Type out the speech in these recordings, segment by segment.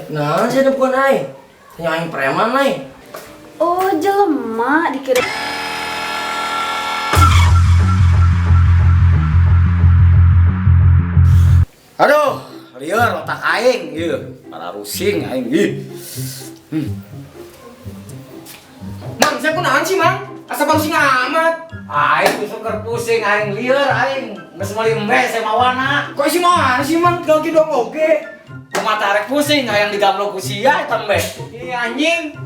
Nah, sih bukan aing. Tanya aing preman aing. Oh, jelema dikira. Aduh, lieur otak aing ieu. Para rusing aing ih. Mang, saya kunaon sih, Mang? Asa pusing amat. Aing justru keur pusing aing lieur aing. Geus meuli embe saya mawana. Kok isi mau sih, Mang? Tinggal ki doang oge. Kumaha arek pusing hayang digamlo ku sia eta embe. Ih, anjing.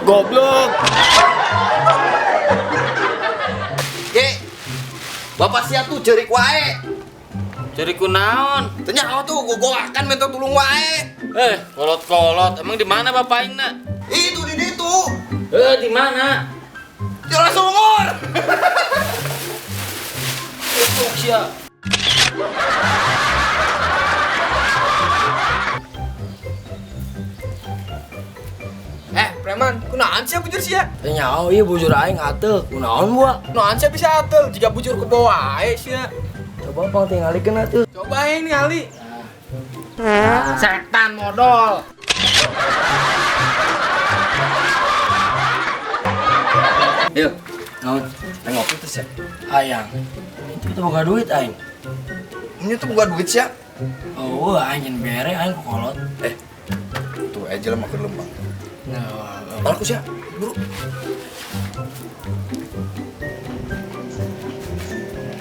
Goblok. Ge. Bapak sia tuh jerik wae. Cari kunaon? Teu nyaho tuh gogoakan minta tulung wae. Eh, kolot-kolot. Emang di mana bapak aing nak? Itu di ditu. Eh, di mana? Di orang sumur. Goblok sia. Eh, preman, kunaon sih bujur sia? Tanya oh iya bujur aing ateuk. Kunaon buah? Kunaon sih bisa atel jika bujur ke bawah wae sia. Coba pang tingalikeun atuh. Coba ini Ali. Setan modal. Yuk, Naon? Nengok itu sia. Hayang. Itu kita boga duit aing. Ini tuh buka duit sia. Oh, aing jeung bere aing ku kolot. Eh. Tuh aja jelema keur lempang. Nah, Aku sia. Buru.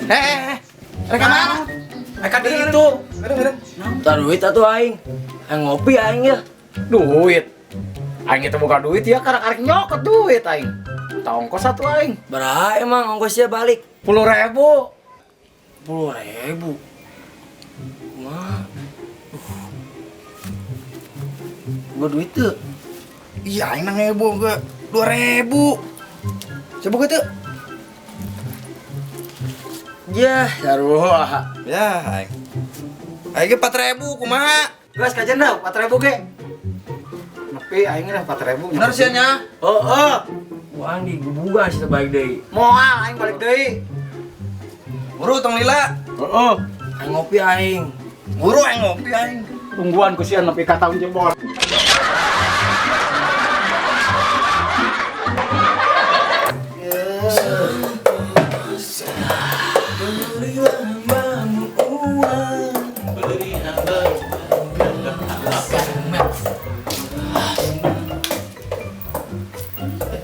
Eh, eh, eh. Rek ka mana? Rek ka ditu. Tar duit atuh aing. Aing ngopi aing ya. Duit. Aing itu buka duit ya karek-karek nyokot duit aing. Tah ongkos satu aing. Berapa emang ongkosnya balik? 10.000. 10.000. Wah. Gua duit tuh. Iya, aing nang heboh ke 2.000. Coba tuh. Ya, sarua. Ya, aing. Aing ge 4.000 kumaha? Geus kajen dah 4.000 ge. Nepi aing lah 4.000. Bener sia nya? Heeh. Wah, aing digubugan sih balik deui. Moal aing balik deui. Buru tong lila. Heeh. Aing ngopi aing. Buru aing ngopi aing. Tungguan ku sia nepi ka tahun jebol.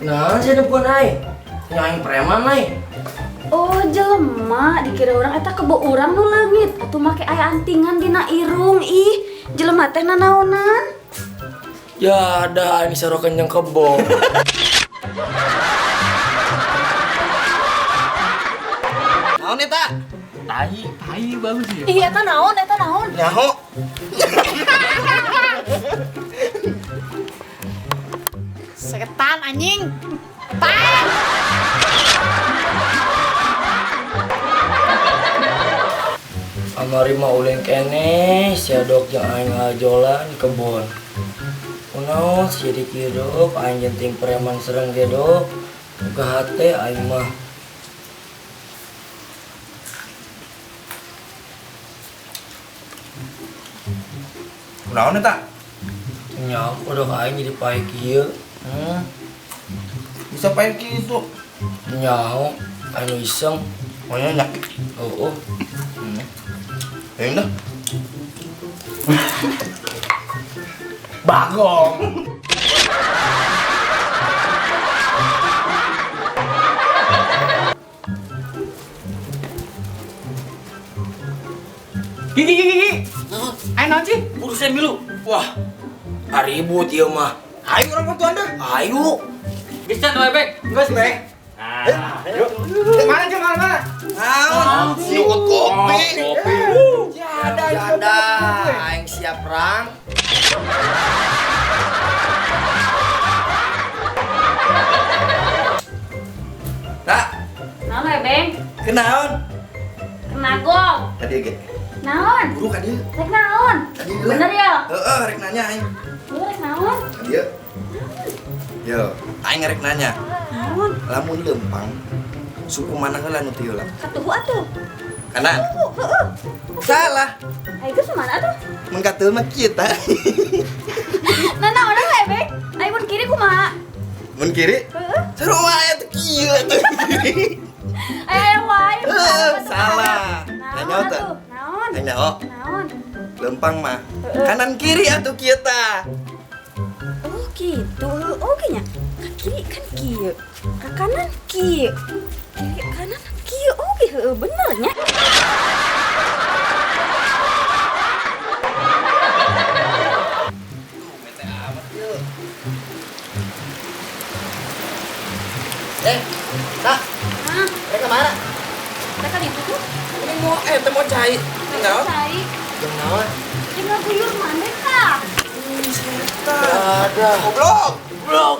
Nah, sih bukan aing. Tanya aing preman aing. Oh, jelema dikira orang eta kebo urang nu leungit atuh make aya antingan dina irung ih. Jelema teh nanaonan? Ya ada aing sarokan jeung kebo. Naon eta? Tai, tai bagus ya. Ih, eta naon? Eta naon? Nyaho. Setan anjing. Pae. Amari mah ulin keneh, sia dok jeung aing ngajolan di kebon. Kunaon sih jadi kieu dok, aing jenting preman sereng ge dok. Buka hate aing mah. Kunaon eta? Nya aku dok aing jadi pae kieu. Bisa pae kitu. Nyaho, aing iseng. Pokoknya nyak. Oh, oh. Ya udah. Bagong. Gigi gigi gigi. Ayo naon sih? Buru saya milu. Wah, ribut ieu mah. Ayo orang bantuan dah. Ayo. Bisa tuh bebek. Geus, Bek. Yuk. Mana aja mana mana? Naon? Nyukut kopi. Kopi. Ya ada Ada, aing siap perang. Nak, Naon we, Beng? kenaon? Kena gong. Tadi ge. Naon? Buru ka dieu. Rek naon? Ka dieu. Bener ya? Heeh, rek nanya aing. Lu rek naon? Ka dieu. Yo, aing rek nanya. Naon? Lamun lempang suku mana heula nu teu heula? Katuhu atuh. Kanan. Heeh. Salah. Ayo geus mana atuh? Mun katul mah kieu tah. Nah, nah, orang ebek. Ayo mun kiri kumaha? Mun kiri? Heeh. Seru wae atuh kieu atuh. Ayo ayo wae. Eh, salah. Naon Nanya teh. atuh? Naon? Nanya oh, Naon? lempang mah. Kanan kiri atuh kieu tah. Oh gitu. Oke nya. Ka kiri kan kieu. Ka kanan kieu. Kiri kanan kieu. Oke, heueuh bener nya. Eh, tak, Hah, mereka mana? mereka di tuh. Ini mau eh teh mau cai. Enggak. Cai. Jeung naon? Jeung ngaguyur maneh tah. Ada. Goblok. Goblok.